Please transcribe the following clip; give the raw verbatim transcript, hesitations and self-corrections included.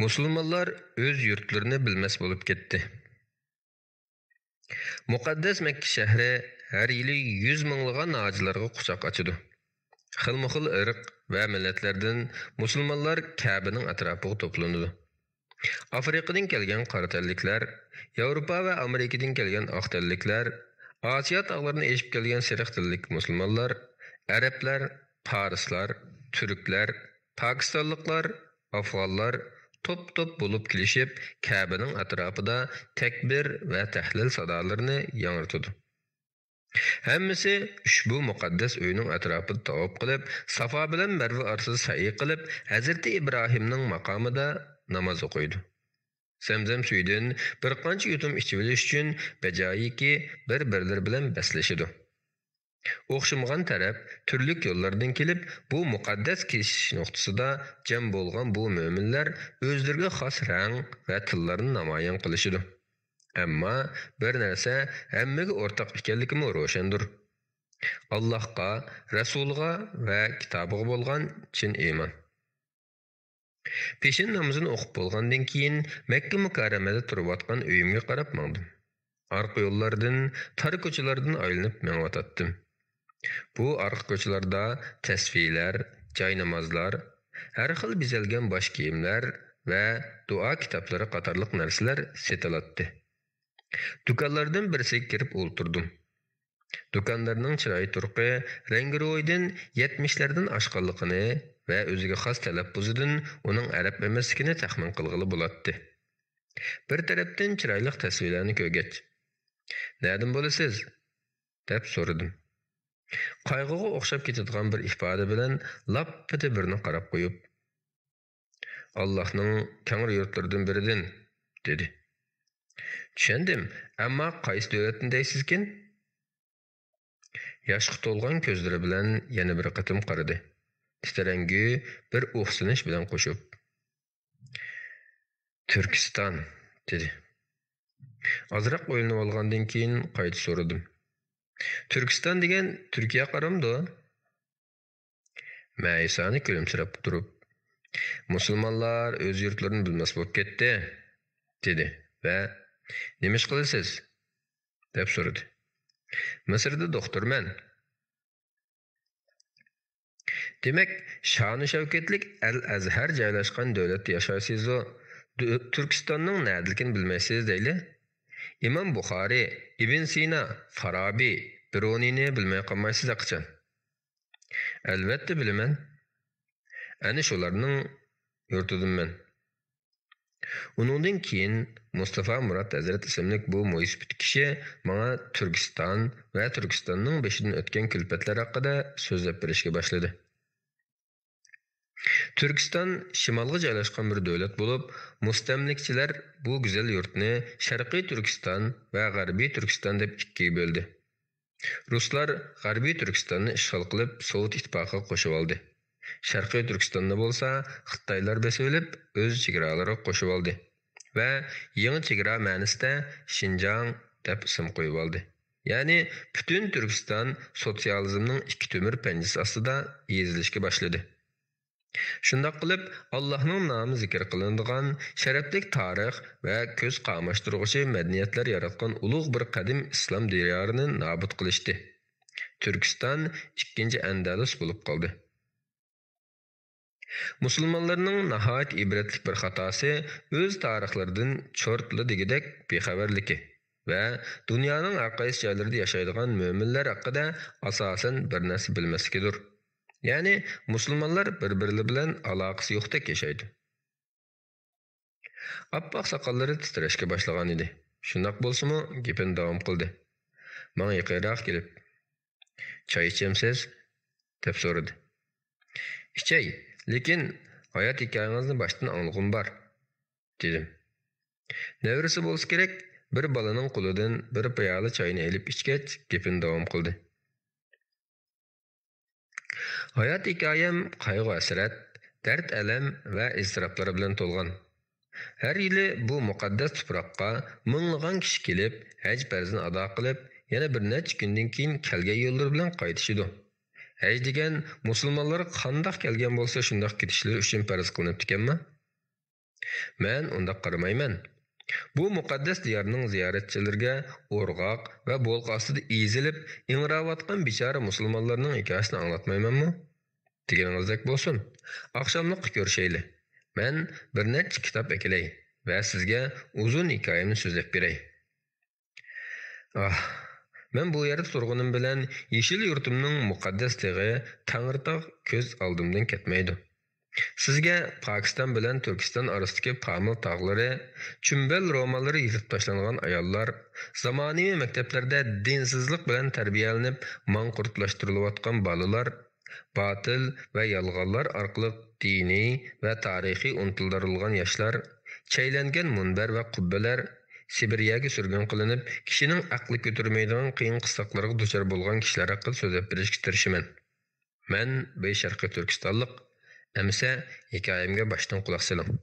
مۇسۇلمانلار ئۆز يۇرتلىرىنى بىلمەس بولۇپ كەتتى. مۇقەددەس مەككە شەھىرى ھەر يىلى يۈز مىڭلىغان ھاجىلارغا قۇچاق ئاچىدۇ. خىلمۇخىل ئىرق ۋە مىللەتلەردىن مۇسۇلمانلار كەبىنىڭ ئەتراپىغا توپلىنىدۇ. ئافرىقىدىن كەلگەن قارا تەنلىكلەر، ياۋروپا ۋە ئامېرىكىدىن كەلگەن ئاق تەنلىكلەر، ئاسىيا تاغلىرىنى ئېشىپ كەلگەن سېرىق تەنلىك مۇسۇلمانلار، ئەرەبلەر، پارسلار، تۈركلەر، پاكىستانلىقلار، ئافغانلار توپ-توپ بولۇپ كېلىشىپ، كەبىنىڭ ئەتراپىدا تەكبىر ۋە تەھلىل سادالىرىنى ياڭرىتىدۇ. ھەممىسى ئۇشبۇ مۇقەددەس ئۆينىڭ ئەتراپىدا تاۋاپ قىلىپ، سافا بىلەن مەرۋە ئارىسىدا سەئي قىلىپ، ھەزرىتى ئىبراھىمنىڭ ماقامىدا ناماز ئوقۇيدۇ. زەمزەم سۈيىدىن بىر قانچە يۇتۇم ئىچىۋېلىش ئۈچۈن بەجايىكى بىر-بىرلىرى بىلەن بەسلىشىدۇ. ئوخشىمىغان تەرەپ تۈرلۈك يوللاردىن كېلىپ، بۇ مۇقەددەس كېسىش نۇقتىسىدا جەم بولغان بۇ مۆمىنلەر ئۆزلىرىگە خاس رەڭ ۋە تىللارنى نامايان قىلىشىدۇ. ئەمما بىر نەرسە ھەممىگە ئورتاق ئىكەنلىكىمۇ روشەندۇر. ئاللاھقا، رەسۇلىغا ۋە كىتابىغا بولغان چىن ئىمان. پېشىن نامىزىنى ئوقۇپ بولغاندىن كېيىن، مەككە مۇكەررەمەدە تۇرۇۋاتقان ئۆيۈمگە قاراپ ماڭدىم. ئارقا يوللاردىن، تار كوچىلاردىن ئايلىنىپ مېڭىۋاتاتتىم. بۇ ئارقا كوچىلاردا تەسۋىلەر، جاينامازلار، ھەر خىل بېزەلگەن باش كىيىملەر ۋە دۇئا كىتابلىرى قاتارلىق نەرسىلەر سېتىلاتتى. دۇكانلاردىن بىرسىگە كىرىپ ئولتۇردۇم. دۇكاندارنىڭ چىراي تۇرقى، رەڭگى-رويىدىن يەتمىشلەردىن ئاشقانلىقىنى ۋە ئۆزىگە خاس تەلەپپۇزىدىن ئۇنىڭ ئەرەب ئەمەسلىكىنى تەخمىن قىلغىلى بولاتتى. بىر تەرەپتىن چىرايلىق تەسۋىرلەرنى كۆرگەچ، «نەدىن بولىسىز؟» دەپ سورىدىم. قايغۇغا ئوخشاپ كېتىدىغان بىر ئىپادە بىلەن لاپپىدە بىرىنى قاراپ قويۇپ، «ئاللاھنىڭ تەڭرى يۇرتلىرىدىن بىرىدىن» دېدى. «چۈشەندىم، ئەمما قايسى دۆلەتتىن دەيسىزكىن؟» ياشقا تولغان كۆزلىرى بىلەن يەنە بىر قېتىم قارىدى. تىترەڭگۈ بىر ئۇھسىنىش بىلەن قوشۇپ، «تۈركىستان» دېدى. ئازراق ئويلىنىۋالغاندىن كېيىن قايتا سورىدىم. «تۈركىستان دېگەن تۈركىيە قارامدۇ؟» مەيسانە كۈلۈمسىرەپ تۇرۇپ، «مۇسۇلمانلار ئۆز يۇرتلىرىنى بىلمەس بولۇپ كەتتى» دېدى ۋە «نېمە ئىش قىلىسىز؟» دەپ سورىدى. «مىسىردا دوختۇرمەن.» «دېمەك، شانۇ شەۋكەتلىك ئەل ئەزھەر جايلاشقان دۆلەتتە ياشايسىزۇ؟ دۆ-، تۈركىستاننىڭ نەدىلىكىنى بىلمەيسىز دەيلى؟ ئىمام بۇخارىي، ئىبن سىنا، فارابى، بىرۇنىنى بىلمەي قالمايسىز ھەقىچان.» «ئەلۋەتتە بىلىمەن. ئەنە شۇلارنىڭ يۇرتىدىنمەن.» ئۇنىڭدىن كېيىن مۇستافا مۇرات ھەزرەت ئىسىملىك بۇ مويسىپىت كىشى ماڭا تۈركىستان ۋە تۈركىستاننىڭ بېشىدىن ئۆتكەن كۈلپەتلەر ھەققىدە سۆزلەپ بېرىشكە باشلىدى. تۈركىستان شىمالغا جايلاشقان بىر دۆلەت بولۇپ، مۇستەملىكىچىلەر بۇ گۈزەل يۇرتنى شەرقىي تۈركىستان ۋە غەربىي تۈركىستان دەپ ئىككىگە بۆلدى. رۇسلار غەربىي تۈركىستاننى ئىشغال قىلىپ، سوۋېت ئىتتىپاقىغا قوشۇۋالدى. شەرقىي تۈركىستاننى بولسا خىتايلار بېسىۋېلىپ، ئۆز چېگرالىرىغا قوشۇۋالدى ۋە يېڭى چېگرا مەنىسىدە شىنجاڭ دەپ ئىسىم قويۇۋالدى. يەنى پۈتۈن تۈركىستان سوتسىيالىزمنىڭ ئىككى تۆمۈر پەنجىسى ئاستىدا ئېزىلىشكە باشلىدى. شۇنداق قىلىپ، ئاللاھنىڭ نامى زىكىر قىلىنىدىغان شەرەپلىك تارىخ ۋە كۆز قاماشتۇرغۇچى مەدەنىيەتلەر ياراتقان ئۇلۇغ بىر قەدىم ئىسلام دىيارىنى نابۇت قىلىشتى. تۈركىستان ئىككىنچى ئەندەلۇس بولۇپ قالدى. مۇسۇلمانلارنىڭ ناھايىتى ئىبرەتلىك بىر خاتاسى ئۆز تارىخلىرىدىن چورتلا دېگۈدەك بىخەۋەرلىكى ۋە دۇنيانىڭ ھەر قايسى جايلىرىدا ياشايدىغان مۆمىنلەر ھەققىدە ئاساسەن بىر نەرسە بىلمەسلىكىدۇر. يەنى مۇسۇلمانلار بىر-بىرلىرى بىلەن ئالاقىسى يوقتەك ياشايدۇ. ئاپئاق ساقاللىرى تىترەشكە باشلىغانىدى. شۇنداق بولسىمۇ گېپىنى داۋام قىلدى. ماڭا يېقىنراق كېلىپ، «چاي ئىچەمسىز؟» دەپ سورىدى. «ئىچەي، لېكىن ھايات ھېكايىڭىزنى باشتىن ئاڭلىغۇم بار» دېدىم. نەۋرىسى بولسا كېرەك، بىر بالىنىڭ قولىدىن بىر پىيالە چاينى ئېلىپ ئىچكەچ، گېپىنى داۋام قىلدى. ھايات ھېكايەم قايغۇ-ھەسرەت، دەرد-ئەلەم ۋە ئىزتىراپلار بىلەن تولغان. ھەر يىلى بۇ مۇقەددەس تۇپراققا مىڭلىغان كىشى كېلىپ، ھەج پەرزىنى ئادا قىلىپ، يەنە بىر نەچچە كۈندىن كېيىن كەلگەن يوللىرى بىلەن قايتىشىدۇ. ھەج دېگەن مۇسۇلمانلارغا قانداق كەلگەن بولسا، شۇنداق كېتىشلىرى ئۈچۈن پەرز قىلىنىپتىكەنما؟ مەن ئۇنداق قارىمايمەن. بۇ مۇقەددەس دىيارنىڭ زىيارەتچىلىرىگە ئورغاق ۋە بولقا ئاستىدا ئېزىلىپ ئىڭراۋاتقان بىچارە مۇسۇلمانلارنىڭ ھېكايىسىنى ئاڭلاتمايمەنمۇ؟ دېگىنىڭىزدەك بولسۇن. ئاخشاملىققا كۆرۈشەيلى. مەن بىر نەچچە كىتاب ئەكېلەي ۋە سىزگە ئۇزۇن ھېكايەمنى سۆزلەپ بېرەي. ئاھ، مەن بۇ يەردە تۇرغىنىم بىلەن يېشىل يۇرتۇمنىڭ مۇقەددەس تېغى تەڭرىتاغ كۆز ئالدىمدىن كەتمەيدۇ. سىزگە پاكىستان بىلەن تۈركىستان ئارىسىدىكى پامىر تاغلىرى، چۈمبەل رومانلىرى يېزىپ تاشلانغان ئاياللار، زامانىۋى مەكتەپلەردە دىنسىزلىق بىلەن تەربىيەلىنىپ ماڭقۇرتلاشتۇرۇلۇۋاتقان بالىلار، باتىل ۋە يالغانلار ئارقىلىق دىنىي ۋە تارىخىي ئۇنتۇلدۇرۇلغان ياشلار، چەيلەنگەن مۇنبەر ۋە قۇببىلەر، سىبىرىيەگە سۈرگۈن قىلىنىپ، كىشىنىڭ ئەقلى كۆتۈرمەيدىغان قىيىن قىستاقلارغا دۇچار بولغان كىشىلەر ھەققىدە سۆزلەپ بېرىشكە تىرىشىمەن. مەن بىر شەرقىي تۈركىستانلىق. ئەمىسە ھېكايەمگە باشتىن قۇلاق سېلىڭ.